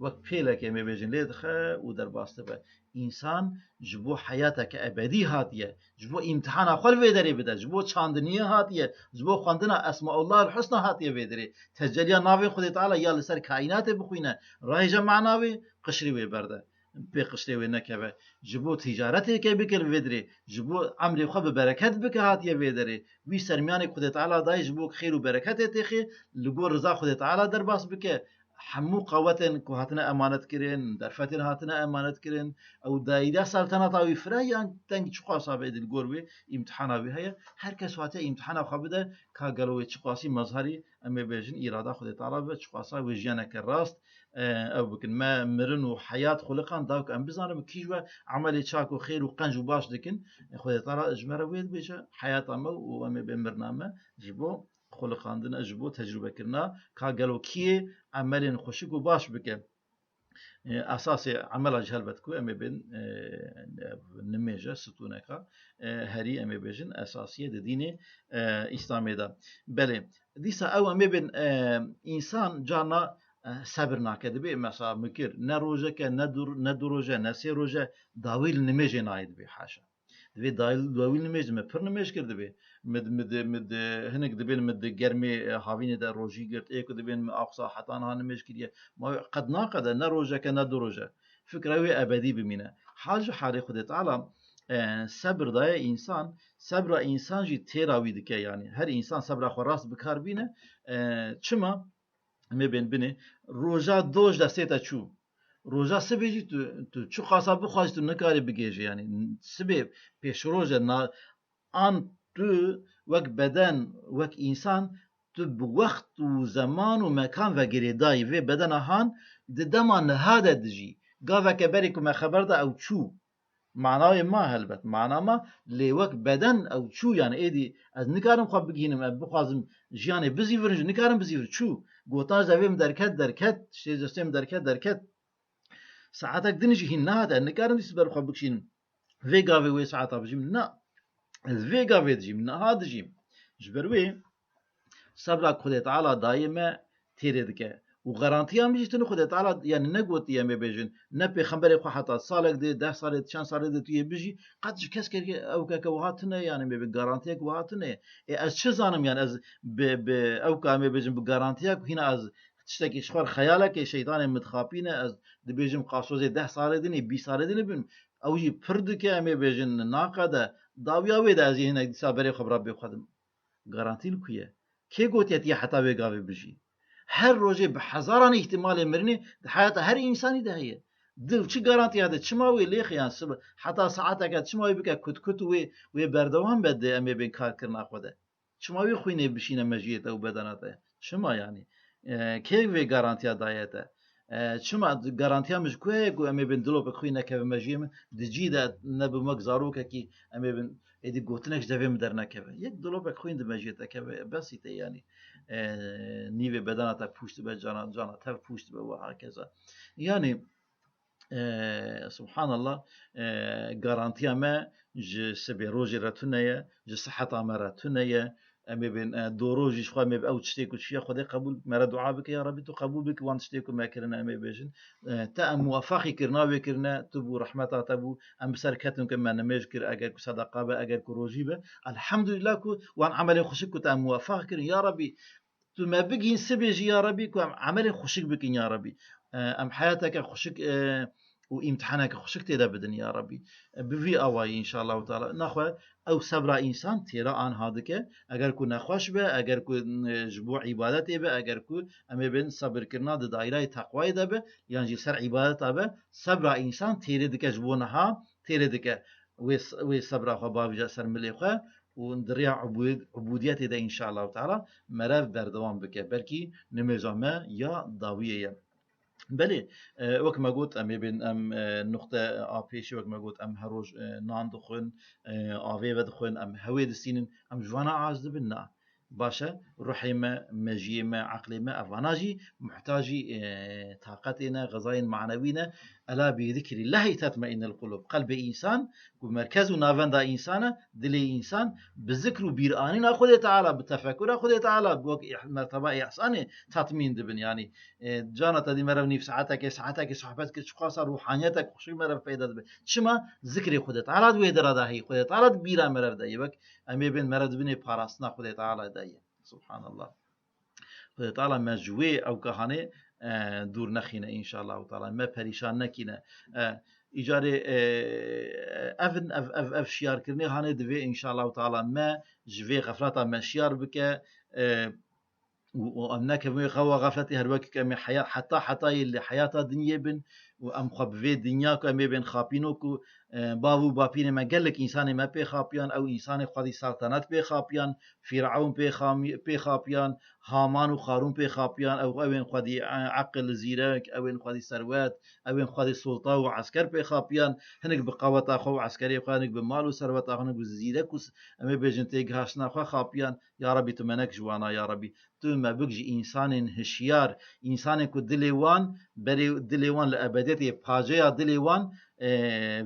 Wek pêlekê em ê bêjin lê dixe û derbas dibe. Însan ji bo heyateke ebedî hatiye. Ji bo îmtihana xwe li vê derê bide. Ji bo çandiniyê hatiye. Ji bo xwendina Esmaullah el Husna hatiye vê derê. Teceliya navên Xwedê Teala ya li ser kaînatê bixwîne. Rahêje mana wê, qişrê wê berde. Pê qişrê wê nekeve. Ji bo tîcaretêke bike li vê derê. Ji bo emrê xwe bi bereket bike hatiye vê derê. Wî sermiyanê Xwedê Teala dayê ji bo xêr û bereketê têxê, li gor riza Xwedê Teala derbas bike. Hemû qewetên ku hatine emanet kirin, derfetên hatine emanet kirin, ew daîra seltenata wî fire yan teng çiqasa be, di li gor wê îmtihana wî heye. Her kes hatiye îmtihana xwe bide, ka gelo wê çiqasî mezherî, em ê bêjin, îrada Xwedê Teala be, çiqasa wê jiyaneke rast, e, ew bikin. Me mirin û heyat xuliqan da ku em bizanin kîj we emelê çak û xêr û qenc û baş dikin. E, Xwedê Teala ji me re wê dibêje, heyata me û em ê bê mirina me ji bo xuliqandin e, ji bo tecrûbekirina ka gelo kî yê emelên xweşik û baş bike. E, esasê emela jî helbet ku em ê bên, e, nimêje, stûneka, e, herî em ê bêjin esasiyê di dînê, e, Îslamê de. Belê, dîsa ew em ê bên, e, însan carna, e, sebir nake, dibê mesela min kir, ne rojeke, ne du, ne du roje, ne sê roje, dawî li nimêjê nayê dibê, haşa. Divê dawî, dawî nimêj dime, pir nimêj kir dibê. Min, min, min, hinek dibên min di germê, e, havînê de rojî girt, ê ku dibên min aqsa heta niha nimêj kiriye. Ma qet naqede, ne rojeke, ne du roje. Fikra wê ebedî bimîne. Hal ji halê Xwedê Teala, e, sebir daye însan, sebra însan jî têra wî dike yanî. Her însan sebra xwe rast bi kar bîne. E, çima? Em ê bên binê. Roja doj destê te çû. Roja sibê jî tu, tu çiqasa bixwazî tu nikarî bigihêjî. Yanî sibê pêşroje na, an tu wek beden, wek însan, tu bi wext û zeman û mekan ve girêdayî. Vê bedena han di dema niha de dijî. Gaveke berê ku me xeber da ew çû. Manayê ma helbet, mana ma lê wek beden ew çû, yanî êdî ez nikarim xwe bigihînim, ez bixwazim jiyanê bizîvirim jî nikarim bizîvirim. Çû. Gotan ji devê min derket, derket, tiştê ji destê min derket, derket. Saetek din jî hîn nehate, ez nikarim dîsa ber xwe bikişînim. Vê gavê wê saeta bijîm, na. Ez vê gavê dijîm, niha dijîm. Ji ber wê sebra ku Xwedê Teala dayê me têrê dike. Û garantiya min jî tune Xwedê Teala, yanî negotiye em ê bêjin, ne pêxemberê xwe heta salek dê, deh salê, çend salê dê tu yê bijî, qet ji kesekê ew keke wiha tune, yanî em ê bê garantiyek wiha tune. Ê ez çi zanim, yanî ez bi, bi ew ka em ê bêjin bi garantiya ku hîna ez tiştekî ji xwe re xeyalekê şeytanê min dixapîne, ez dibêjim qasozê deh salê din ê, bîst salê din ê bin. Ew jî pir dike, em ê bêjin naqede, dawiya wê de ez ê hinek dîsa berê xwe bi Rabbê xwe dim. Garantî li ku ye? Kê gotiye tu yê heta wê gavê bijî? Her rojê bi hezaran îhtimalê mirinê di heyata her însanî de heye. Dil çi garantiya de? Çima wê lêxe yan sibe heta saeteke, çima wê bike kut kut û wê, wê berdewam be di em ê bên karkirina xwe de? Çima wê xwînê bişîne mejiyê te û bedena te? Çima yanî? E, kê vê garantiya daye te? E, çima garantiya min ji ku heye ku em ê bin dilopek xwîn nekeve mejiyê min? Di cî de nebim wek zarokekî, em ê bin êdî gotinek ji devê min dernekeve. Yek dilopek xwîn di mejiyê te keve, besî te yanî. E, nîvê bedena te pûç dibe, cana, cana tev pûç dibe û hakeza. Yanî, e, subhanallah, e, garantiya me ji sibê rojê re tune ye, ji siheta me re tune ye. Em ê bên, e, doro jî ji xwe em ê bi ew tiştê ku çûye Xwedê qebûl bike, me re dua bike, ya Rebî tu qebûl bike wan tiştê ku me kirine, em ê bêjin. E, te em muwefaqî kirina wê kirine, tu bû rehmeta te bû, em bi ser ketin ku me nimêj kir, eger ku sedeqa be, eger ku rojî be. Elhamdulillah ku wan emelên xweşik ku te em muwefaq kirin, ya Rebî, tu me bigihîn sibê jî ya Rebî ku em emelên xweşik bikin ya Rebî. E, em heyateke xweşik, e, û îmtihaneke xweşik tê de bidin ya Rabbî. Bi vî awayî înşallahu teala. Naxwe ew sebra însan têra anha dike. Eger ku nexweş be, eger ku, e, ji bo îbadetê be, eger ku em ê bên sebirkirina di daîrayê teqwayê de be, yan jî ser îbadeta be, sebra însan têrê dike ji bo niha, têrê dike. Wê s-, wê sebra xwe bavêje ser milê xwe û di rêya ubû-, ubûdiyetê de înşallahu teala merev berdewam bike. Belkî nimêja me ya dawiyê ye. Belê, e, wek me got, em ê bên, em, e, nuqte a pêşî, wek me got, em her roj, e, nan dixwin, e, avê vedixwin, em hewê distînin, em ji vana aciz dibin? Na. Baş e, ruhê me, mejiyê me, eqlê me, evana jî muhtacî, e, taqetê ne, xezayên manewî ne. Ela bi zikrî Llahî tetmeinnul qulûb. Qelbê însan, ku merkez û navenda însan e, dilê însan, bi zikr û bîranîna Xwedê Teala, bi tefekura Xwedê Teala, bi wek îh-, merteba îhsanê tatmîn dibin. Yanî, e, cana te dî merev nîv saetekê, saetekê sohbet kir, çiqasa ruhaniyetek xweşik merev peyda dibe. Çima? Zikrê Xwedê Teala di wê dera de heye, Xwedê Teala di bîra merev de ye. Wek em ê bên merev di binê parastina Xwedê Teala de ye. Subhanallah. Xwedê Teala me ji wê ewka hanê, e, dûr nexîne înşallahu teala. Me perîşan nekîne. E, îcarê, e, ev in, ev, ev, ev şiyarkirinê hanê divê înşallahu teala me ji vê xefleta me şiyar bike. E, û, û em nekevin wê xewa xefletê, her wekî ku em ê heya-, heta hetayê li heyata dinyê bin û em xwe bi vê dinya ku em ê bên xapîno ku, e, bav û bapîrê me gelek însanê me pê xapiyan, ew însanê xwedî saltenet pê xapiyan, Fîrewn pê xami-, pê xapiyan, Haman û Qarûn pê xapiyan, ew, ewên xwedî, e, eqil, zîrek, ewên xwedî serwet, ewên xwedî sulta û esker pê xapiyan, hinek bi qaweta xwe û eskerê xwe, hinek bi mal û serweta xwe, hinek bi zîrek û s-, em ê bêjin têgihiştina xwe xapiyan. Ya Rebî, tu me nek ji wana, ya Rebî. Tu me bik ji însanên hişyar, însanên ku dilê wan, berê dilê wan li ebediyetê, paceya dilê wan, e,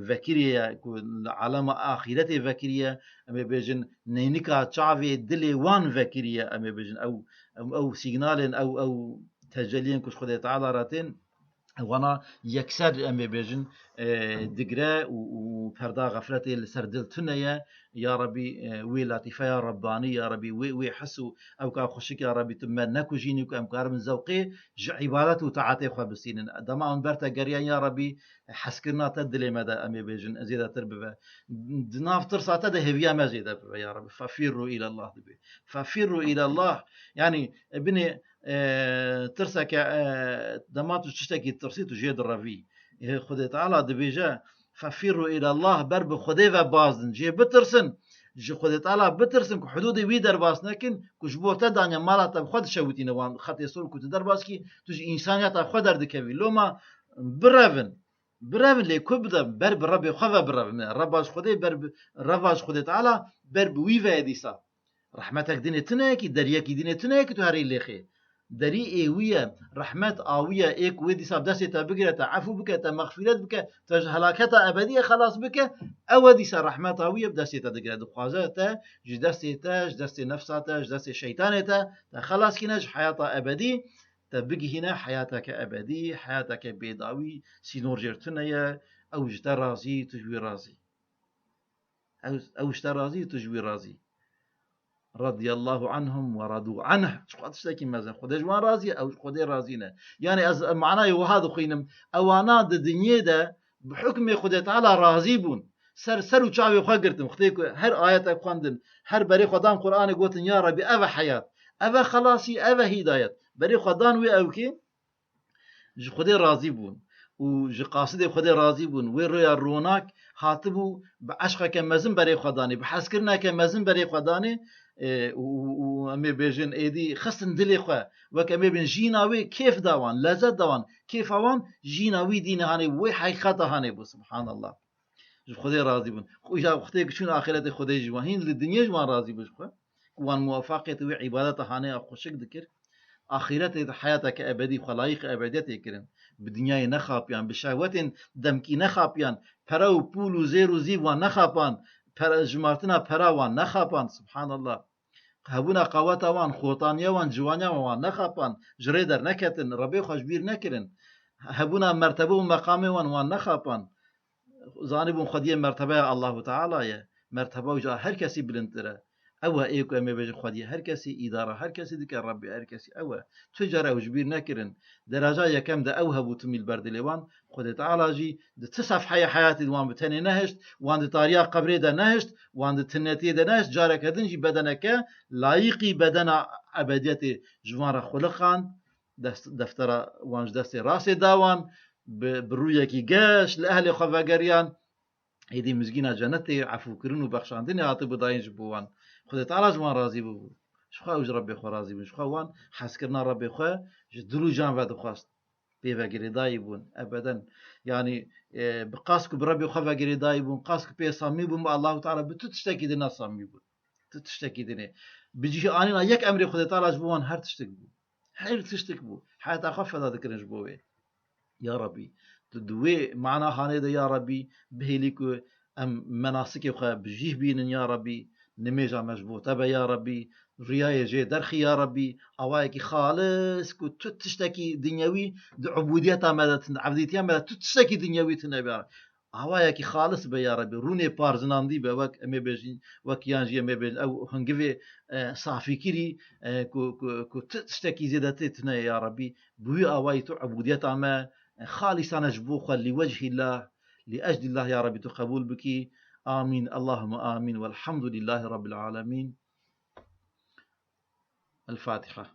vekiriye, ku li alema axîretê vekiriye, em ê bêjin neynika çavê dilê wan vekiriye, em ê bêjin ew, ew, ew sîgnalên, ew, ew teceliyên ku ji Xwedê Teala re tên, wana yekser em ê bêjin, e, digre û, û perda xefletê li ser dil tune ye. Ya Rebî, e, wê latîfeya Rebbanî, ya Rebî, wê, wê his û ewka xweşik, ya Rebî, tu me nekujînî ku em karibin zewqê ji îbadet û taetê xwe bistînin. Dema hûn ber te geriyan, ya Rebî, hezkirina te dilê me de, em ê bêjin, zêdetir bibe. Di nav tirsa te de hêviya me zêde bibe, ya Rebî. Fefîrrû îlallah dibe. Fefîrrû îlallah. Yanî, e, binê, e, tirseke, e, dema tu tiştekî tirsî, tu jê direvî. E, Xwedê Teala dibêje, "Fefîrrû îlallah", ber bi Xwedê ve bazdin, jê bitirsin. Ji Xwedê Teala bitirsin ku hudûdê wî derbas nekin, ku ji bo te daniye mala te bi xwe dişewitîne wan xetê sor ku tu derbas kî, tu ji însaniyeta xwe derdikevî. Loma birevin, birevin lê ku bide, ber bi Rebê xwe ve birevin. Reba ji Xwedê ber bi, reva ji Xwedê Teala ber bi wî ve ye dîsa. Rehmetek dînê tune ye kî, deriyekî dînê tune ye kî tu herî lêxê. Derî ê wî ye, rehmet a wî ye, ê ku wê dîsa bi destê te bigire, te efû bike, te mexfîret bike, te ji helaketa ebediyê xelas bike, ew e dîsa rehmeta wî ye, bi destê te digire. Dixwaze te ji destê te, ji destê nefsa te, ji destê şeytanê te, te xelas kîne ji heyata ebedî, te bigihîne heyateke ebedî, heyateke bêdawî, sînor jêr tune ye, ew ji te razî, tu ji wî razî. Ew, ew ji te razî, tu ji wî razî. Radiyallahu anhum ve radu anh. Çiqas tiştekî mezin. Xwedê ji wan razî ye, ew ji Xwedê razî ne. Yanî ez manayê wiha dixwînim. Ewana di dinyê de bi hukmê Xwedê Teala razî bûn. Ser, ser û çavê xwe girtin. Xwedê ku her ayetek xwendin, her berê xwe dan Qur'anê gotin, "Ya Rebî, ev e heyat. Ev e xelasî, ev e hîdayet." Berê xwe dan wê ewkê, ji Xwedê razî bûn û ji qasidê Xwedê razî bûn. Wê rêya ronak hatibû, bi eşqeke mezin berê xwe danê, bi hezkirineke mezin berê xwe danê, e, û, û, û em ê bêjin êdî xistin dilê xwe, wek em ê bêjin jîna wê kêf da wan, lezet da wan, kêfa wan jîna wî dînê hanê, wê heqîqeta hanê bû, subhanallah. Ji Xwedê razî bûn. Xwe îja wextê ku çûn axîretê Xwedê jî wan. Hîn li dinyê ji wan razî bû ji xwe. Ku wan muwefaqiyet wê îbadeta hanê ya xweşik dikir. Axîretê de heyateke ebedî, xwe layîqê ebediyetê kirin. Bi dinyayê nexapiyan, bi şehwetên demkî nexapiyan, pere û pûl û zêr û zîv wan nexapan, pere, jimartina pera wan nexapan. Subhanallah. Hebûna qaweta wan, xotaniya wan, ciwaniya wan, wan nexapan, ji rê derneketin, Rebê xwe ji bîr nekirin. Hebûna mertebe û meqamê wan, wan nexapan. Zanîbûn xwediyê mertebeya Allahu Teala ye. Merteba wî ji her kesî bilindtir e. Ew e ê ku em ê bêjin xwediyê her kesî, îdara her kesî dike, Rebbê her kesî ew e. Tu cara ew ji bîr nekirin. Dereca yekem de ew hebû timî li ber dilê wan. Xwedê Teala jî di ti sefheyê heyatê de wan bi tenê nehişt, wan di tariya qebrê de nehişt, wan di tinetiyê de nehişt, careke din jî bedeneke layîqî bedena ebediyetê ji van re xuliqand, dest, deftera wan ji destê rastê da wan, bi, bi rûyekî geş li ehlê xwe vegeriyan, êdî mizgîna cenetê, efûkirin û bexşandinê hatibû dayîn ji bo wan. Xwedê Teala ji wan razî bûbû. Ji xwe ew ji Rebbê xwe razî bûn. Ji xwe wan hezkirina Rebbê xwe ji dil û can ve dixwest. Pê ve girêdayî bûn, ebeden. Yanî, e, bi qas ku bi Rebbê xwe ve girêdayî bûn, qas ku pê samî bûn, bi Allahu Teala bi tu tiştekî din ne samî bûn. Tu tiştekî dinê. Bi cihê anîna yek emrê Xwedê Teala ji bo wan her tiştek bû. Her tiştek bû. Heyata xwe feda dikirin ji bo wê. Ya Rebî, tu di wê mana hanê de ya Rebî, bihêlî ku em menasikê xwe bi cih bînin ya Rebî, nimêja me ji bo te be ya Rebî, riyayê jê derxî ya Rebî, awayekî xalis ku tu tiştekî dinyewî di ubûdiyeta me de tune, evdîtiya me de tu tiştekî dinyewî tune be ya Rebî. Awayekî xalis be ya Rebî, rûnê parzinandî be, wek em ê bêjin, wek yan jî em ê bêjin, ew hingivê, e, safîkirî, e, ku, ku, ku tu tiştekî zêdetê tune ye ya Rebî. Bi wî awayî tu ubûdiyeta me, e, xalîsane ji bo xwe li wechîllah, li eclîllah ya Rebî tu qebûl bikî. Amîn. Allahümme amîn. Velhamdülillahî Rabbil alemîn. El Fatiha.